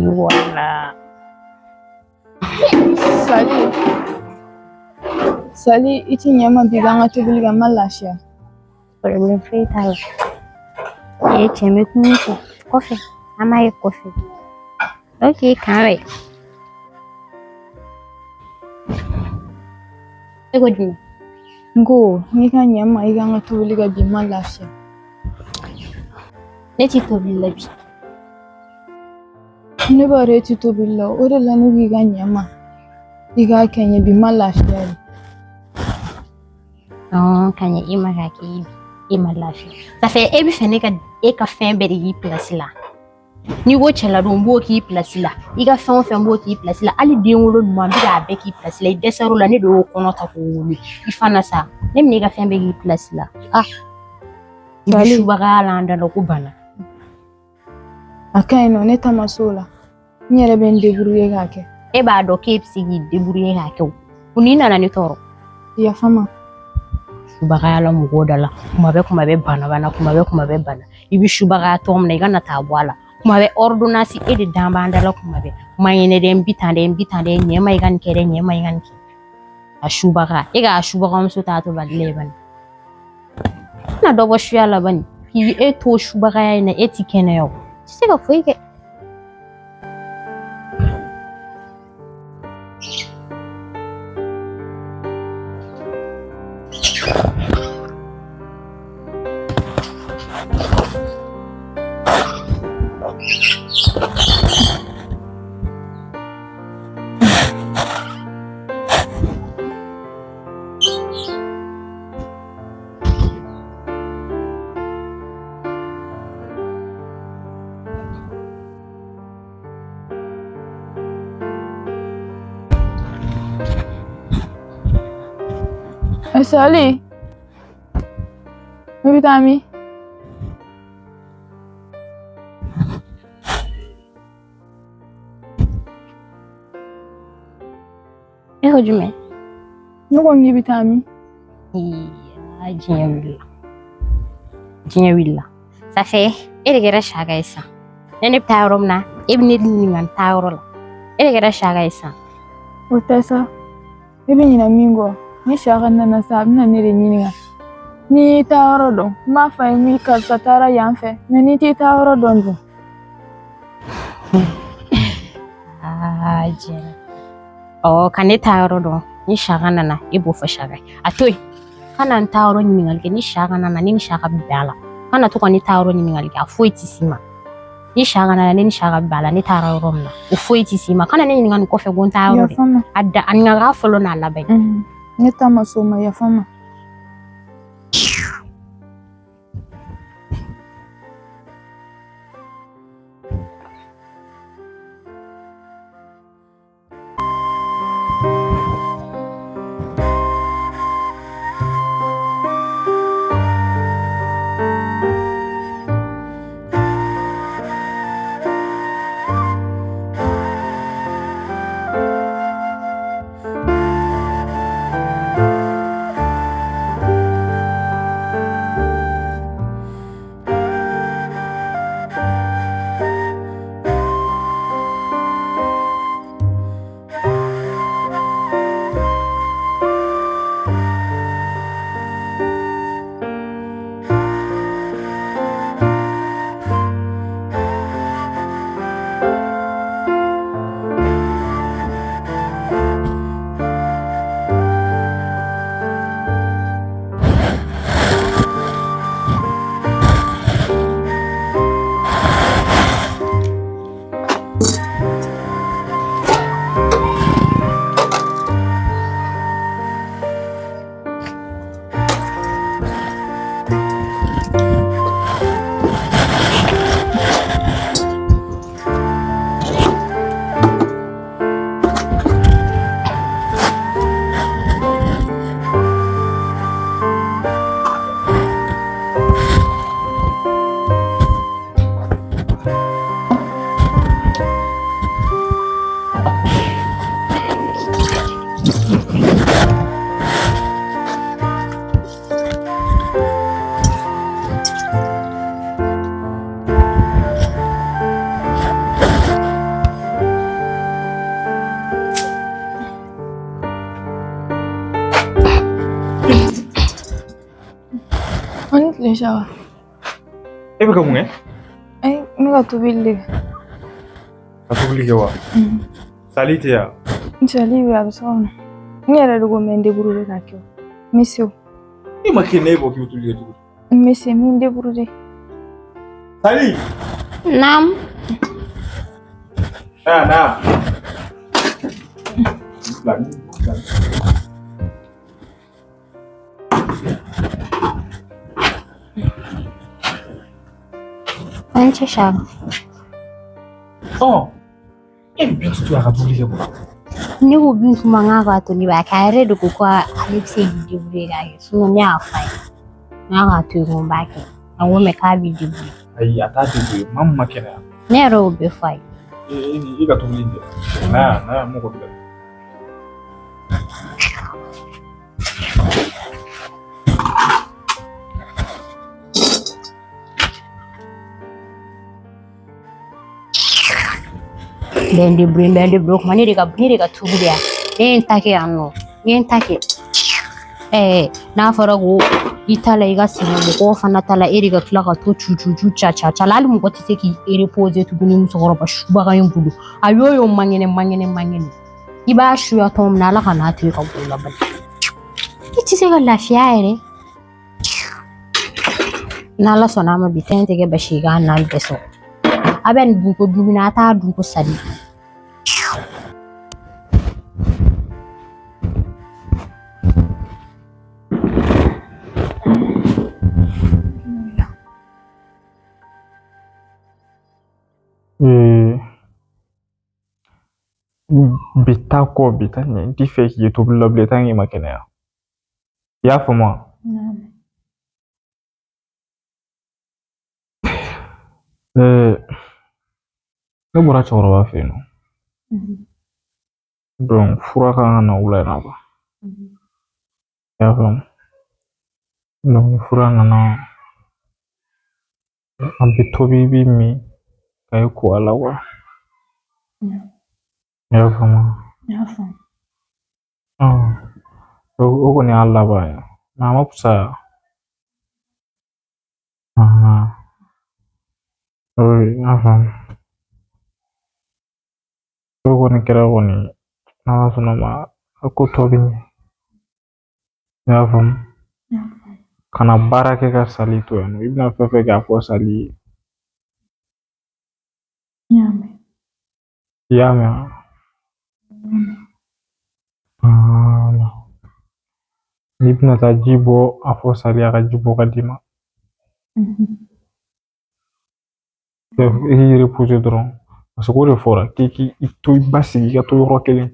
Wala. Sali. Sali, i ti ɲɛ n ma bi ka n ka tobili kɛ n ma lafiya. Problème foyi t'a la. E cɛ n bɛ kuma i fɛ kɔfɛ. An b'a ye kɔfɛ. Ok, k'an bɛn. E ko jumɛn? N ko n'i ka ɲɛ n ma i ka n ka tobili kɛ bi n ma lafiya. Ne ti tobili la bi. Ne b'a dɔn e ti tobili la o de la ne ko i ka ɲɛ n ma i k'a kɛ n ye bi n ma lafiya de. Ka ɲɛ i ma k'a kɛ bi e ma lafiya. Ça fait e bɛ fɛ ne ka e ka fɛn bɛɛ de k'i place la. N'i ko cɛladon n b'o k'i place la. I ka fɛn o fɛn n b'o k'i place la. Hali den wolo ɲuman n bɛ k'a bɛɛ k'i place la. I dɛsɛr'o la ne de y'o kɔnɔ ta k'o wolo. I fana sa ne bɛna i ka fɛn bɛɛ k'i place la. Ah i bɛ subagaya la an da la ko bana. A ka ɲi nɔ ne ta ma s'o la. N yɛrɛ bɛ n débrouiller k'a kɛ. E b'a dɔn k'e bɛ se k'i débrouiller k'a kɛ o. O n'i nana ne tɔɔrɔ. Yafa n ma. Subagaya la mɔgɔw da la kuma bɛɛ kuma bɛɛ bana bana kuma bɛɛ kuma bɛɛ bana i bɛ subagaya tɔgɔ min na i kana taa bɔ a la kuma bɛɛ ordonnance e de dan b'an da la kuma bɛɛ ma ɲinɛ dɛ n bi tan dɛ n bi tan dɛ ɲɛ ma i ka nin kɛ dɛ ɲɛ ma i ka nin kɛ a subaga e k'a subagamuso t'a to bali la bani na dɔ bɔ suya la bani k'i e to subagaya in na e ti kɛnɛya o ti se ka foyi kɛ. Sali, i bɛ taa min? E ko jumɛn? Ne ko k'i bɛ taa min? Aa diɲɛ wulila. Diɲɛ wulila. Ça fait e de kɛra saka ye sisan. Ne ne bɛ taa yɔrɔ min na e bɛ ne ɲininka n taa yɔrɔ la. E de kɛra saka ye sisan. O tɛ sa. E bɛ ɲinɛ min kɔ ni saka nana sa a bɛna ne de ɲininka. N'i y'i taa yɔrɔ dɔn n b'a fɔ a ye n ko karisa taara yan fɛ mais n'i t'i taa yɔrɔ dɔn dun. Aa diɲɛ. Ɔ ka ne taa yɔrɔ dɔn ni saka nana e b'o fɔ saka ye. A to yen kana n taa yɔrɔ ɲininkali kɛ ni saka nana ne ni saka bɛ bɛn a la kana to ka ne taa yɔrɔ ɲininkali kɛ a foyi ti s'i ma ni saka nana ne ni saka bɛ bɛn a la ne taara yɔrɔ min na o foyi ti s'i ma kana ne ɲininka nin kɔfɛ ko n taa yɔrɔ dɛ a da a ɲininka fɔlɔ n'a laban ye. Ne ta ma s'o ma yafa n ma. Ye Saka. E bɛ ka mun kɛ? Ayi, n bɛ ka tobili de kɛ. Ka tobili kɛ wa? Sali tɛ yan? Sali bɛ, a bɛ so kɔnɔ. N yɛrɛ de ko n bɛ n débrouiller k'a kɛ o. N bɛ se o. E ma kɛ ne e bɔ k'i bɛ tobili kɛ cogo di? N bɛ se, n bɛ n débrouiller. Sali! Naam. Na na. An ce Shaka. Ɔ, e bɛ Bintu to yan a ka tobili kɛ bɔ. Ne ko Bintu ma n k'a k'a to ne b'a kɛ, a yɛrɛ de ko ko ale bɛ se k'i débrouiller k'a kɛ, sinon ne y'a f'a ye n k'a k'a to yen ko n b'a kɛ, a ko mais k'a b'i débrouiller. Ayi, a t'a débrouiller, maa min ma kɛnɛya. Ne yɛrɛ y'o bɛɛ f'a ye. E ka tobili in kɛ. Na yan, na yan, mɔgɔ b'i la. N bɛ n débrouiller, n bɛ n débrouiller, o kuma ne de ka tobili yan, ne ye n ta kɛ yan nɔ, n ye n ta kɛ. Ɛɛ, n'a fɔra ko i ta la i ka sɛgɛn, mɔgɔw fana ta la, e de ka tila ka to cucucu ca ca ca la, hali mɔgɔ tɛ se k'i reposer tuguni musokɔrɔba subaga in bolo. A y'o y'o man kɛnɛ man kɛnɛ man kɛnɛ, i b'a suya tɔn min na, Ala ka n'a to i ka bɔ o la bali, i tɛ se ka lafiya yɛrɛ. N'Ala sɔnna a ma, bi fɛn tɛ kɛ basi ye k'a n'an bɛɛ sɔrɔ. A bɛ nin dun ko dumuni, a t'a dun ko sali. Ee, bi ta kɔ, bi ta ɲɛ, n t'i fɛ k'i ye tobili la bilen tant que i ma kɛnɛya. I y'a faamu wa? Ee, ne bɔra cɛkɔrɔba fɛ yen nɔ. Donc fura kan ka na wula in na quoi. I y'a faamu? Donc ni fura nana, an bɛ tobi, i b'i min ka i ko a la quoi. I y'a faamu wa? N y'a faamu. O kɔni y'a laban ye. Mais a ma fisaya. Oui, n y'a faamu. O kɔni kɛra kɔni, n'Ala sɔnna ma, a ko tɔ bɛ ɲɛ. I y'a faamu? Kana baara kɛ ka Sali to yan nɔ. I bɛna fɛn fɛn kɛ, a fɔ Sali ye. N y'a mɛn. I y'a mɛn wa? Voilà. N'i bɛna taa ji bɔ, a fɔ Sali a ka ji bɔ ka d'i ma. I k'i reposer dɔrɔn. Parce que o de fɔra k'i k'i to i basigi, i ka to yɔrɔ kelen.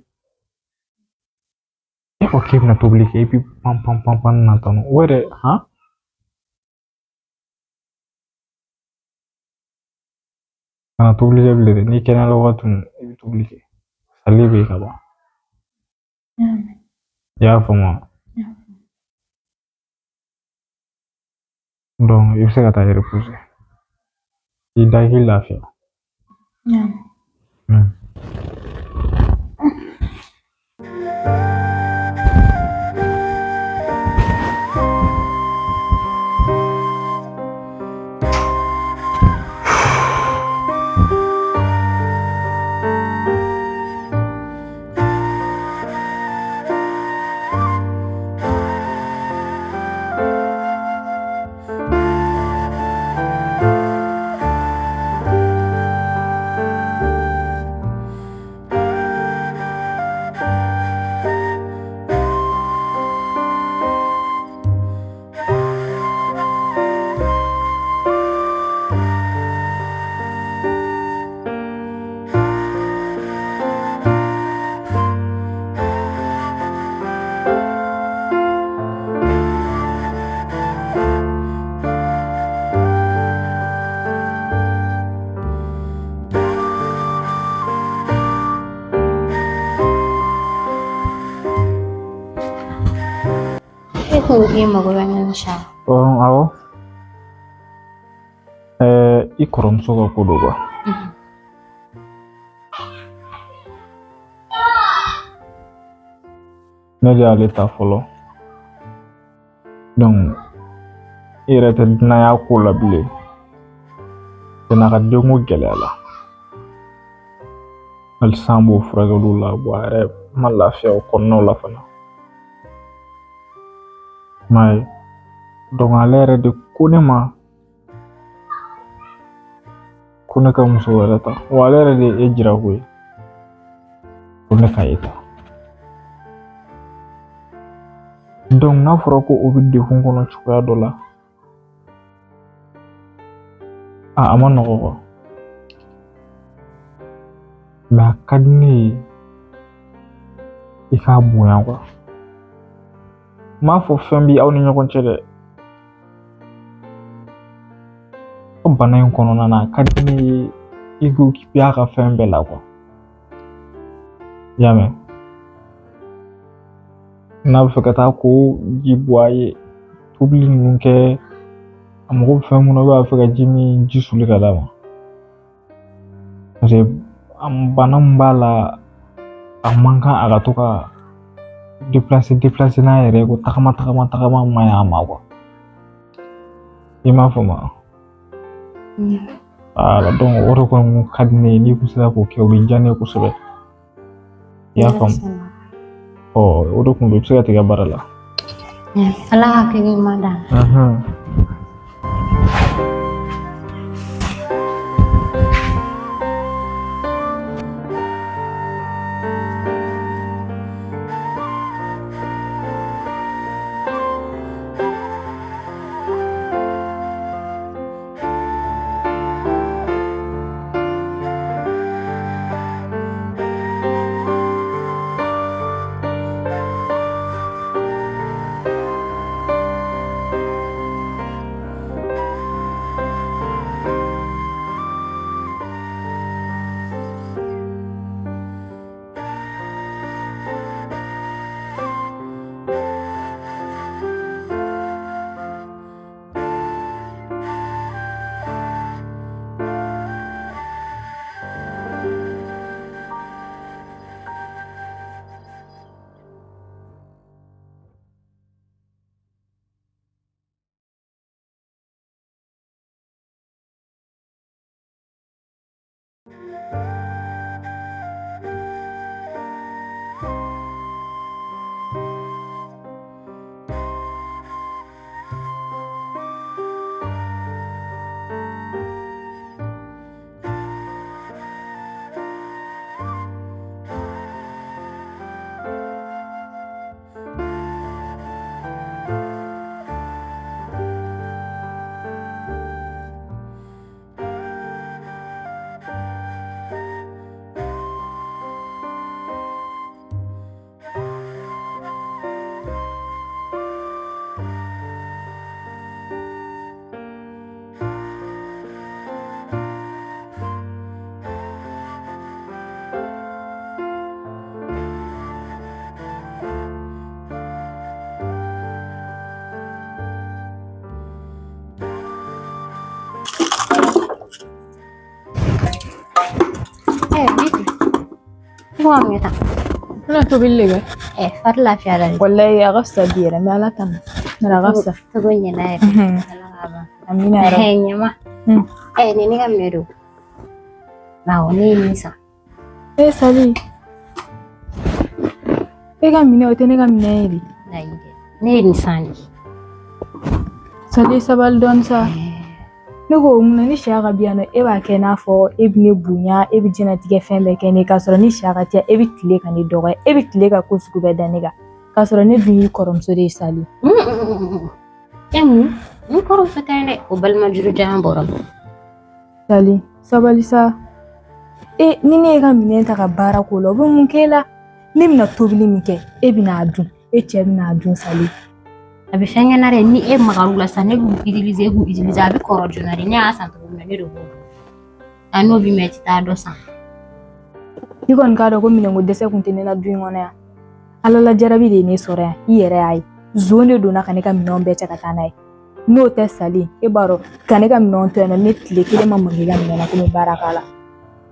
E ko k'e bɛna tobili kɛ, i bɛ pan pan pan pan na tan nɔ. O yɛrɛ han? Kana tobili kɛ bilen dɛ. N'i kɛnɛyara wagati min, i bɛ tobili kɛ. Sali bɛ yen ka ban. I y'a faamu wa? Donc i bɛ se ka taa reposer. I da k'i lafiya. E ko k'i mago bɛ ne na sa. Awɔ. I kɔrɔmuso ka ko don quoi. Ne de y'ale ta fɔlɔ. Donc I yɛrɛ tɛ dunanya ko la bilen. Cɛnna a ka denko gɛlɛya la. Hali sisan b'o furakɛliw la, a yɛrɛ ma lafiya o kɔnɔnaw la fana. I m'a ye? Ale yɛrɛ de ko ne ma ko ne ka muso wɛrɛ ta. Wa ale yɛrɛ de ye e jira koyi. Ko ne ka e ta. N'a fɔra ko o bɛ degun kɔnɔ cogoya dɔ la, a ma nɔgɔ quoi. Mais a ka di ne ye i k'a bonya quoi. N m'a fɔ fɛn b'i aw ni ɲɔgɔn cɛ dɛ. O bana in kɔnɔna na, a ka di ne ye i k'o k'i a ka fɛn bɛɛ la quoi. I y'a mɛn? N'a bɛ fɛ ka taa ko ji bɔ a ye, tobili ninnu kɛ, a mago bɛ fɛn mun na, b'a fɛ ka ji min, ji soli ka d'a ma. Parce que bana min b'a la, a man kan a ka to ka déplacer n'a yɛrɛ ye ko tagama tagama tagama man ɲi a ma quoi. I m'a faamu wa? Voilà, donc o de kɔni ka di ne ye, n'i kun sera k'o kɛ, o bɛ diya ne ye kosɛbɛ. I y'a faamu? Ɔ, o de kun don, i bɛ se ka t'i ka baara la. Ala ka hakili ɲuman d'an ma. Mun kɛ tan? N bɛna tobili de kɛ. Fari lafiyara de. Walayi a ka fisa bi yɛrɛ, n bɛ Ala tanu. Nka a ka fisa. Togo ɲɛna yɛrɛ. Ala k'a ban. Amina yarabi. Ɲama. Nin ne ka minɛ don. Awɔ, ne ye nin san. Sali. E ka minɛ, o tɛ ne ka minɛ ye de. Ayi dɛ, ne ye nin san de. Sali, sabali dɔɔni sa. Ne ko mun na ni Siyaka bi yan nɔ, e b'a kɛ n'a fɔ e bɛ ne bonya, e bɛ diɲɛlatigɛ fɛn bɛɛ kɛ ne, k'a sɔrɔ ni Siyaka tɛ, e bɛ tile ka ne dɔgɔya, e bɛ tile ka ko sugu bɛɛ da ne kan, k'a sɔrɔ ne dun y'i kɔrɔmuso de ye Sali. E mun? N kɔrɔmuso tɛ dɛ, o balima juru jan bɔra. Sali, sabali sa. E ni ne ye ka minɛn ta ka baara k'o la, o bɛ mun k'e la? Ne bɛna tobili min kɛ, e bɛna a dun, e cɛ bɛna a dun Sali. A bɛ fɛn kɛ na dɛ, ni e magar'u la sisan, ne b'u utiliser, e b'u utiliser, a bɛ kɔrɔ joona de. Ne y'a san cogo min na, ne de b'o dɔn. A n'o b'i mɛn, i tɛ taa dɔ san. I kɔni k'a dɔn ko minɛnko dɛsɛ kun tɛ ne la du in kɔnɔ yan. Ala la jarabi de ye ne sɔrɔ yan, i yɛrɛ y'a ye. Zon de donna ka ne ka minɛnw bɛɛ cɛ ka taa n'a ye. N'o tɛ Sali, e b'a dɔn ka ne ka minɛnw to yan nɔ, ne tile kelen ma maga i ka minɛn na ko n bɛ baara k'a la.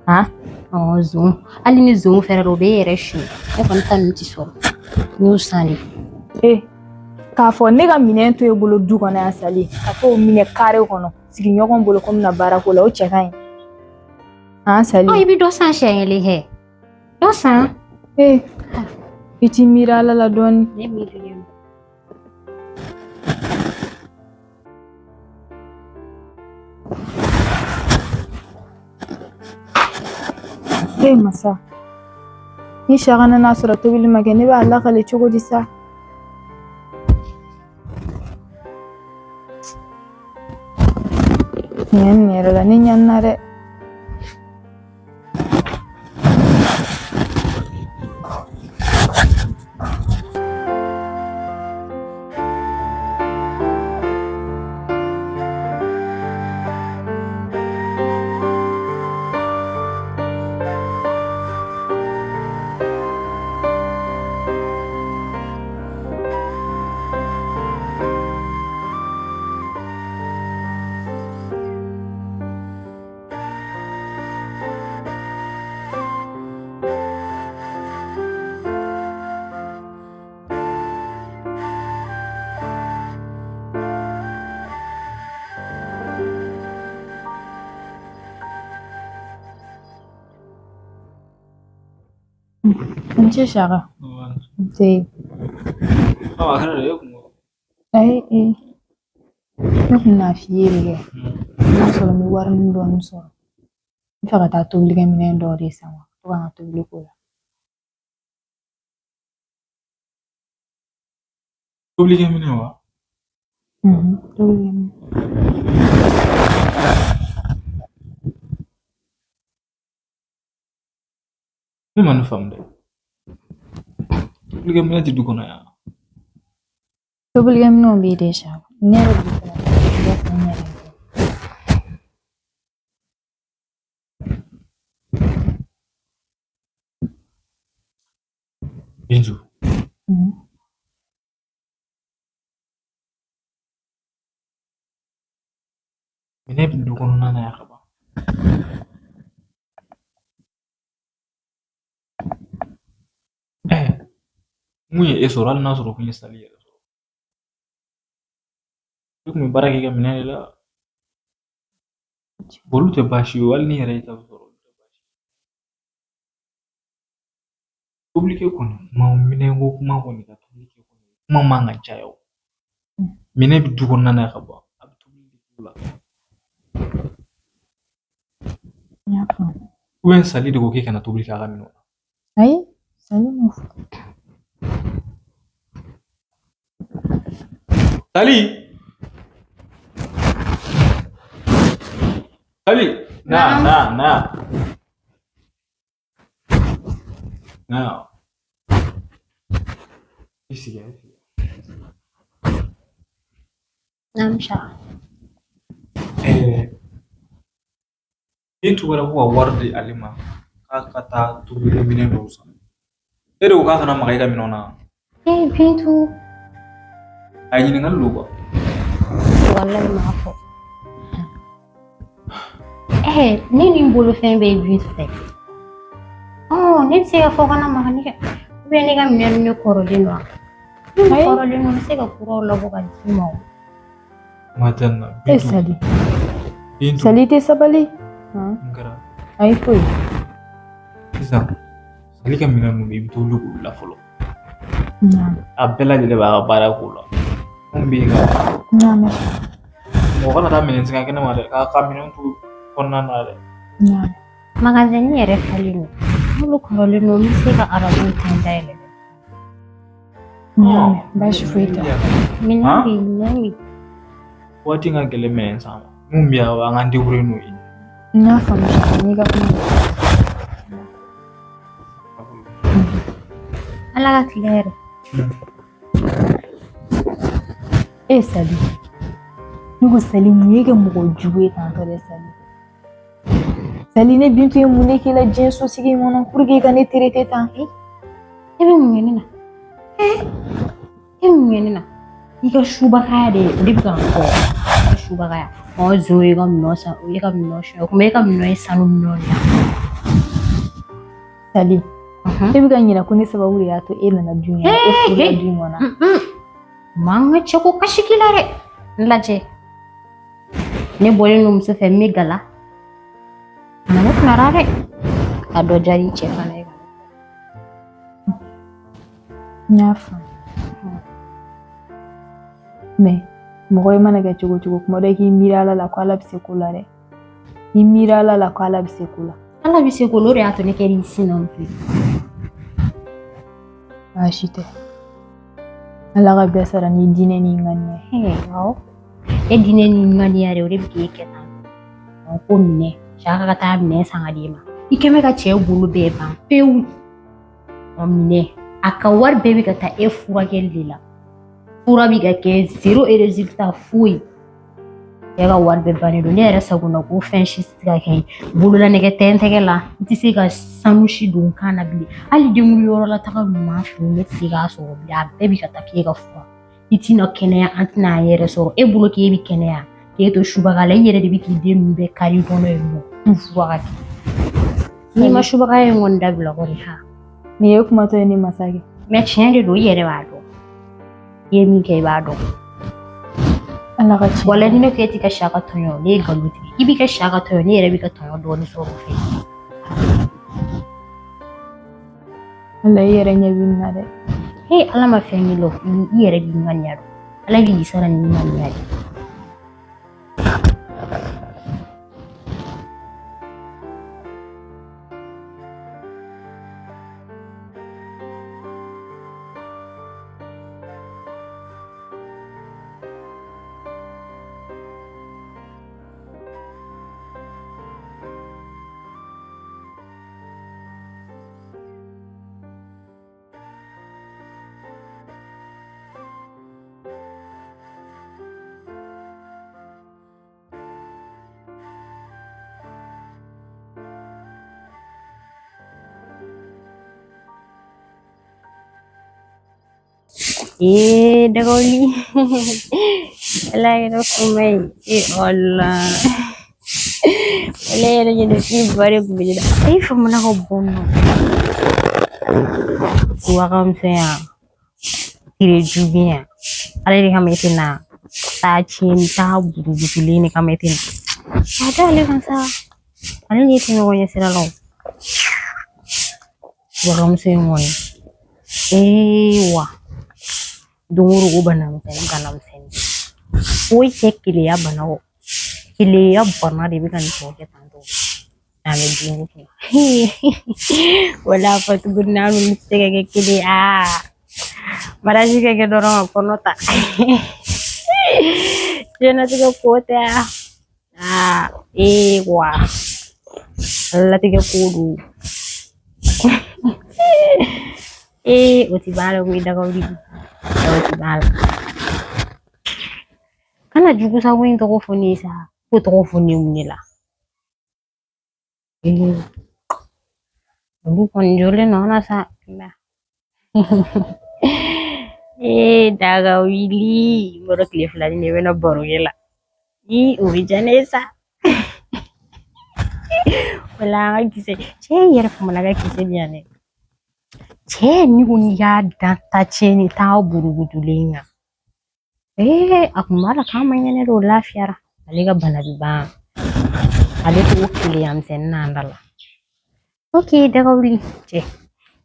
Han? Ɔ, zon. Hali ni zon fɛrɛ o bɛ e yɛrɛ suɲɛ. Ne kɔni ta ninnu tɛ sɔrɔ. N y'u san de. E, K'a fɔ ne ka minɛn to e bolo du kɔnɔ yan Sali, ka t'o minɛ kare kɔnɔ sigiɲɔgɔn bolo ko n bɛna baara k'o la, o cɛ ka ɲi. Han Sali. Ɔ, i bɛ dɔ san siɲɛ kelen kɛ. Dɔ san. Ee, i t'i miiri Ala la dɔɔni. Ne miirilen don. Ee masa, ni Saka nana sɔrɔ tobili ma kɛ, ne b'a lakale cogo di sa? Tiɲɛ nin yɛrɛ la ne ɲanina dɛ. N ce Saka. Nse. Ayi, ee. Ne kun bɛna f'i ye de kɛ. N'a sɔrɔ n bɛ warinin dɔɔni sɔrɔ. N bɛ fɛ ka taa tobilikɛminɛn dɔw de san wa, to ka n ka tobili k'o la. Tobilikɛminɛn wa? Tobilikɛminɛn. Ne ma nin faamu dɛ. Tobilikɛminɛn tɛ du kɔnɔ yan. Tobilikɛminɛnw bɛ yen dɛ Saka. Ne yɛrɛ bɛ fɛ ka dɔ san n yɛrɛ ye. Bintu. Minɛn bɛ du kɔnɔna na yan ka ban. Ɛɛ, mun ye e sɔrɔ hali n'a sɔrɔ kun ye Sali yɛrɛ sɔrɔ. E kun bɛ baara kɛ i ka minɛn de la. Olu tɛ baasi ye hali n'i yɛrɛ y'i ta sɔrɔ olu tɛ baasi ye. Tobilikɛ kɔni kuma minɛnko kuma kɔni ka tobili kɛ kɔni kuma man ka caya o. Minɛn bɛ du kɔnɔna na ka ban a bɛ tobili de k'o la. N y'a faamu. Ou bien Sali de ko k'e kana tobili kɛ a ka minɛnw na. Ayi, Sali m'o fɔ. Sali! Sali! Na, na, na. Na. I sigi, i sigi. Naamu Saka. Ɛɛ, Bintu wɛrɛ ko ka wari di ale ma k'a ka taa tobilikɛminɛn dɔw san. E de ko k'a kana maga i ka minɛnw na. Ee Bintu. A ye ɲininkali don quoi. Walayi n m'a fɔ. Ɛɛ ne ni n bolofɛn bɛɛ ye Bintu fɛ. Ɔ ne tɛ se ka fɔ kana maga ne ka ou bien ne ka minɛn ninnu de kɔrɔlen don wa? N'u kɔrɔlen don n bɛ se ka kuraw labɔ ka d'i ma o. Kuma tɛ nin na. E Sali. Sali tɛ sabali. Mun kɛra? Ayi foyi. Sisan Sali ka minɛn ninnu i bɛ t'olu k'olu la fɔlɔ. A bɛɛ lajɛlen b'a ka baara k'o la. Mun bɛ yen ka. Mɔgɔ kana taa minɛn singa kɛnɛ ma dɛ k'a ka minɛn to kɔnɔna na dɛ. Magasin yɛrɛ falen don. N'olu kɔrɔlen don n bɛ se ka arabuw ta dayɛlɛ. Baasi foyi tɛ. Minɛn bɛ yen, minɛn bɛ yen. Waati ka gɛlɛn minɛn san ma. Mun bɛ yan an k'an débrouiller n'o ye. N y'a faamu n'i ka kuma. Ala ka tile hɛrɛ. E Sali, ne ko Sali mun y'e kɛ mɔgɔ jugu ye tantɔ dɛ Sali. Sali ne Bintu ye mun de k'i la diɲɛ sosigi in kɔnɔ pour que i ka ne traiter tan. E bɛ mun kɛ ne na? E bɛ mun kɛ ne na? I ka subagaya de o de bɛ ka n tɔɔrɔ. I ka subagaya. Ɔ zon ye ka minɛn san, o ye ka minɛn suɲɛ. O kuma e ka minɛn ye sanu minɛn de ye. Sali, e bɛ ka ɲinɛ ko ne sababu de y'a to e nana du in kɔnɔ, e furula du in kɔnɔ. Man ka cɛ ko kasi k'i la dɛ. N lajɛ. Ne bɔlen don muso fɛ n bɛ gala. Na ne kunna dɛ. A dɔ diyara i cɛ fana ye. N y'a faamu. Mais mɔgɔ i mana kɛ cogo o cogo kuma dɔ i k'i miiri Ala la ko Ala bɛ se ko la dɛ. I miiri Ala la ko Ala bɛ se ko la. Ala bɛ se ko la o de y'a to ne kɛra i sinamuso ye. Baasi tɛ. Ala ka bɛɛ sara ni diinɛ ni ŋaniya ye. Awɔ. E diinɛ ni ŋaniya de o de bɛ k'e kɛ tan. Ko minɛ Saka ka taa minɛ san ka d'e ma. I kɛ bɛ ka cɛ bolo bɛɛ ban pewu. O minɛ a ka wari bɛɛ bɛ ka taa e furakɛli de la. Fura bɛ ka kɛ zéro résultat foyi. Cɛ ka wari bɛɛ bannen don ne yɛrɛ sagona ko fɛn si tɛ se ka kɛ bololanɛgɛ tɛ n tɛgɛ la n tɛ se ka sanu si don n kan na bilen hali denkundi yɔrɔ la taga ɲuman fɛ ne tɛ se k'a sɔrɔ bilen a bɛɛ bɛ ka taa k'e ka fura i tɛna kɛnɛya an tɛna an yɛrɛ sɔrɔ e bolo k'e bɛ kɛnɛya k'e to subaga la i yɛrɛ de bɛ k'i den ninnu bɛɛ kari kɔnɔ yen nɔ k'u fura ka kɛ n'i ma subagaya in kɔni dabila kɔni ha Nin ye kumatɔ ye ne masakɛ. Mais tiɲɛ de don i yɛrɛ b'a dɔn i ye min kɛ i b'a dɔn. Ala ka tiɲɛ. Wala ni ne ko e t'i ka Saka tɔɲɔ ne ye nkalon tigɛ i b'i ka Saka tɔɲɔ ne yɛrɛ b'i ka tɔɲɔ dɔɔni sɔrɔ o fɛ. Ala i yɛrɛ ɲɛ bɛ nin na dɛ. He Ala ma fɛn k'i la i yɛrɛ b'i ŋaniya dɔn Ala b'i sara ni ŋaniya de. Ee dagawuli ala yɛrɛ kuma ye ee Allah wala yɛrɛ ɲɛnɛ ba de kun bɛ ne la e famana ka bɔ nɔ wagamisɛnya tire juguya ala de kama e tɛ na taa tiɲɛni taa burubutulen de kama e tɛ na a da ale kan sa ale ni e tɛ ɲɔgɔn ɲɛ sira la o wagamisɛn in kɔni ee wa don o don o bana misɛnnin bana misɛnnin foyi tɛ keleya bana kɔ keleya bana de bɛ ka nin tɔ kɛ tan tɔ an bɛ den ko kɛ wala fɔ tuguni n'an n'olu tɛ se ka kɛ kelen ye aa mariage ka kɛ dɔrɔn ka kɔnɔ ta diɲɛlatigɛ ko tɛ aa ee wa latigɛ ko don ee o ti ban la koyi dagawuli o ti ban la kana jugu sago in tɔgɔ fɔ ne ye sa ko tɔgɔ fɔ ne ye mun de la ee olu kɔni jɔlen don na sa ee dagawuli bɔra tile fila ni ne bɛna baro kɛ la ni o bɛ diya ne ye sa wala an ka kisɛ cɛ yɛrɛ famana ka kisɛ di yan dɛ cɛ ni ko n'i y'a dan ta tiɲɛni taa burubutulen kan ee a kun b'a la k'a man kɛnɛ de o lafiyara ale ka bana bi ban ale t'o keleya misɛnnin n'an da la ok dagawuli cɛ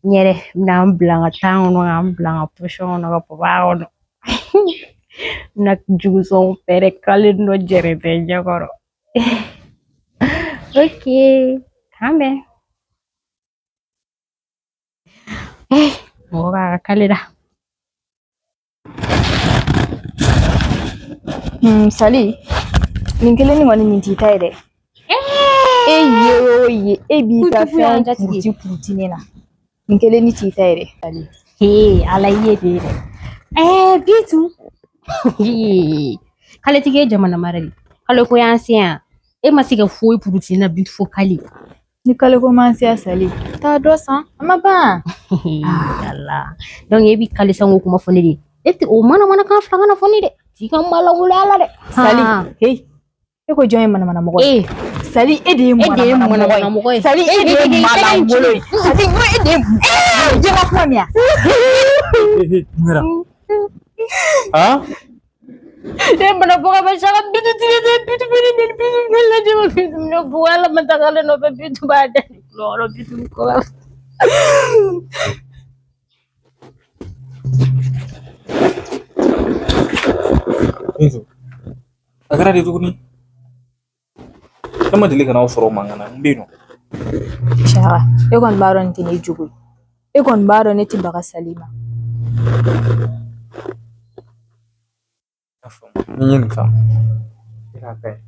n yɛrɛ bɛna n bila n ka tan kɔnɔ ka n bila n ka pɔsɔn kɔnɔ ka papa kɔnɔ n bɛna jugusɔn fɛrɛ kale dɔ jɛrɛ tɛ ɲɛkɔrɔ ok k'an bɛn mɔgɔ b'a ka kale la. Sali, nin kelen nin kɔni nin t'i ta ye dɛ. E ye o ye e b'i ka fɛn puruti puruti ne na. Nin kelen nin t'i ta ye dɛ. Sali. Ee ala i ye de dɛ. Ɛɛ Bintu. K'ale tigi ye jamana mara de. K'ale ko y'an se yan. E ma se ka foyi puruti ne na Bintu fo k'ale. Ni kale ko man se Sali, taa dɔ san, a ma ban. Ala. Donc e bi kale sango kuma fɔ ne de. E tɛ o mana mana kan fila kana fɔ ne dɛ. T'i ka malangolo la dɛ. Sali, hey. E ko jɔn ye manamana mɔgɔ ye? E. Sali, e de ye manamana mɔgɔ ye. Sali, e de ye malangolo ye. Sali, e de ye jɛgɛ kuma min ya. Mun kɛra? Han? Ne mana bɔ ka ban Saka Bintu tigɛ tɛ Bintu bɛ ne nɛni Bintu bɛ ne lajɛ Bintu bɛ ne bugɔ ala ma taga ale nɔfɛ Bintu b'a da ni tulo kɔrɔ Bintu bɛ kɔ Bintu, a kɛra di tuguni? Ne ma deli ka n'aw sɔrɔ mankan na n bɛ yen nɔ. Saka, e kɔni b'a dɔn nin tɛ ne jogo ye. E kɔni b'a dɔn ne tɛ baga Sali ma. Ni n ye nin faamu, e k'a ka ɲi.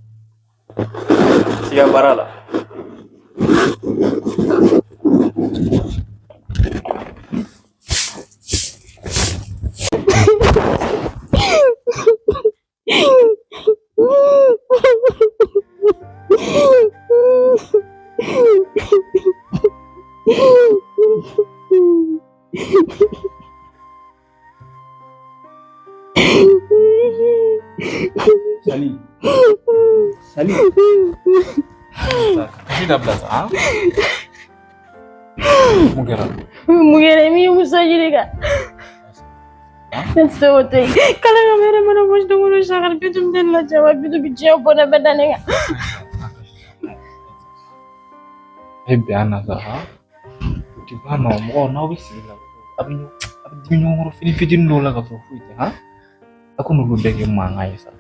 T'i ka baara la. Sali. Sali. Kasi dabila sa. Ha? Mun kɛra? Mun kɛra i m'i muso ɲininka. Ne tɛ se k'o to yen. Kala ka mɛrɛ mana bɔ don o don Saka Bintu bɛ ne lajɛ wa Bintu bɛ diɲɛ bɔnɛ bɛɛ da ne kan. E bɛn an na sa ha? O ti ban nɔ mɔgɔ n'aw bɛ sigi la a bɛ ɲɔgɔn a bɛ dimi ɲɔgɔn kɔrɔ fini fitinin dɔw la ka sɔrɔ foyi tɛ han? A ko n'olu bɛɛ kɛ mankan ye sa.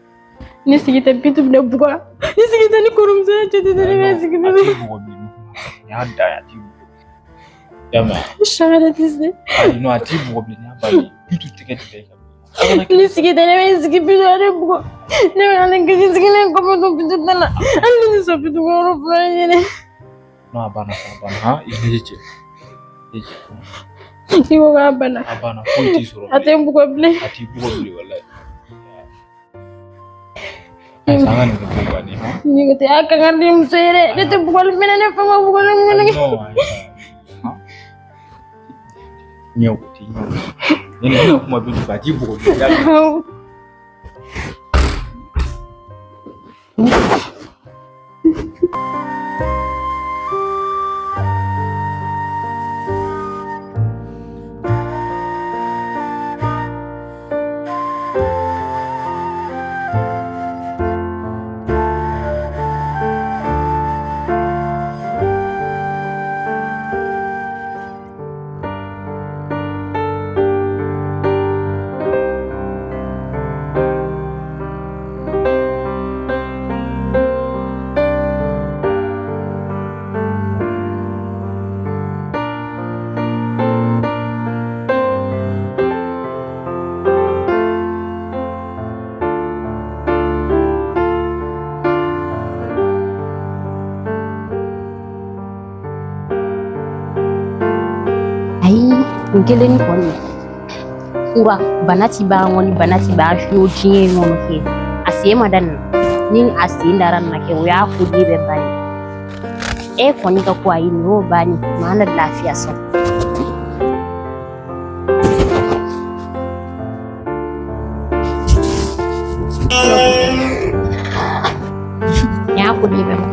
Ne sigi tɛ Bintu bɛ ne bugɔ. Ne sigi tɛ ni kɔrɔmuso ye cɛ tɛ ne bɛ sigi A Bintu. t'i bugɔ bilen. Nin y'a dan ye a t'i bugɔ. I y'a mɛn? Saka ne tɛ se. Ayi non a t'i bugɔ bilen nin y'a bannen ye. Bintu tɛgɛ ti da i kan. A kana kɛ Ne sigi tɛ ne bɛ sigi Bintu bɛ ne bugɔ. Ne bɛ na ne kasi sigilen kɔfɛ to Bintu da la. Hali ne tɛ sɔn Bintu ka yɔrɔ fura ɲini. Non a banna sa a banna han i ɲɛji cɛ. I cɛ. I ko k'a banna. A banna foyi t'i sɔrɔ A tɛ n bugɔ bilen. A t'i bugɔ bilen walayi. Ayi sa an ka nin kɛ ko bannen han. Ni ko tɛ a kan ka di muso ye dɛ. Ne tɛ bugɔli minɛ ne fa ma bugɔli minɛ. Non ayi sa. Han? Ɲɛ o t'i ɲɛ o. Ni nin bɛna kuma Bintu fɛ a t'i bugɔ bilen. I y'a mɛn? Ayi n kelen kɔni fura bana ti ban kɔni bana ti ban fiyewu diɲɛ in kɔnɔ kɛ a sen ma da nin na ni a sen dara nin na kɛ o y'a koden bɛɛ bannen e kɔni ka ko ayi nin y'o bannen maa na lafiya sɔrɔ. N y'a koden bɛɛ ban.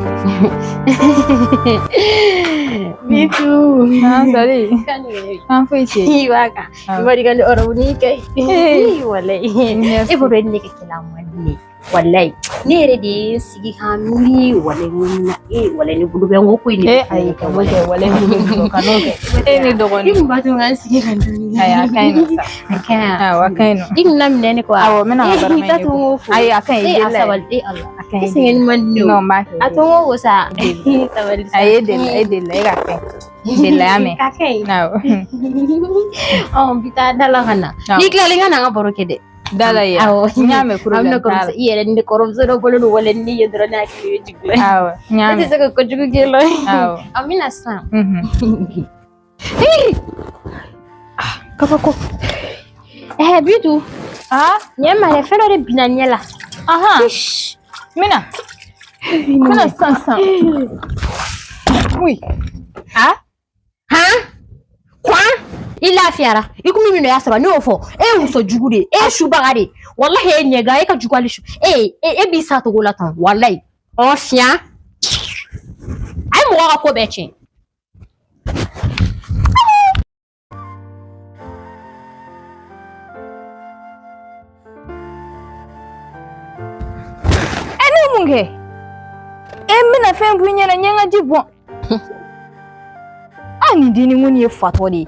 Bintu. Ah, Sali. An foyi tɛ. I b'a kan. I b'a dɔn i ka nin ɔrɔbu kɛ. Walayi. E b'a dɔn e ni ne ka kɛlɛ a man di ne ye. Walayi. Ne yɛrɛ de ye n sigi ka miiri walayi n ko na e walayi ne bolo bɛ n ko ko in de E bɛ ayi kɛ kan'o kɛ walayi n bolo b'i kan'o kɛ. E ne I dɔgɔnin. kun b'a to n ka n sigi ka dumuni kɛ. Ayi a ka ɲi nɔ sa. A ka ɲi. Awɔ a ka ɲi nɔ. I kun na minɛ ne kɔ wa? Awɔ n bɛna n ka barama I t'a in to n k'o fo. Ayi a ka ɲi E a delila. sabali e Ala. A ka I ɲi. sɛgɛnni man di ne o. Non n b'a kɛ. A to n k'o ko sa. Sabali sa. Ayi e delila e delila e ka kɛ. Delila y'a mɛn. Ka kɛ yen. Awɔ. Ɔ n bɛ taa da la ka na. Awɔ. N'i tilala i ka na an ka baro kɛ dɛ. Da la yen. Awɔ. N y'a mɛn An problème bɛna t'a la. kɔrɔmuso i yɛrɛ ni ne kɔrɔmuso dɔ bolo don wale ni ye dɔrɔn ne hakili bɛ jigin la. Awɔ n y'a Ne tɛ mɛn. se ka kojugu k'e la. Awɔ. An bɛna sisan. Mhm. Kabako. Ɛɛ Bintu. Ah Ɲɛ ma dɛ fɛn dɔ de binna ɲɛ la. ahan. N bɛna. N bɛna sisan sisan. Oui. Ah Han? Kwan? I lafiyara. I kun bɛ min y'a sɔrɔ ne y'o fɔ. E ye muso jugu de ye. E ye subaga de ye. Walahi e ɲɛgan e ka jugu hali su. E e b'i sa togo la tan. Walahi. Ɔ fiɲɛ. A ye mɔgɔ ka ko bɛɛ tiɲɛ. E n bɛna fɛn bɔ i ɲɛna, n ye n ka ji bɔn. A nin denni ŋɔni ye fatɔ de ye.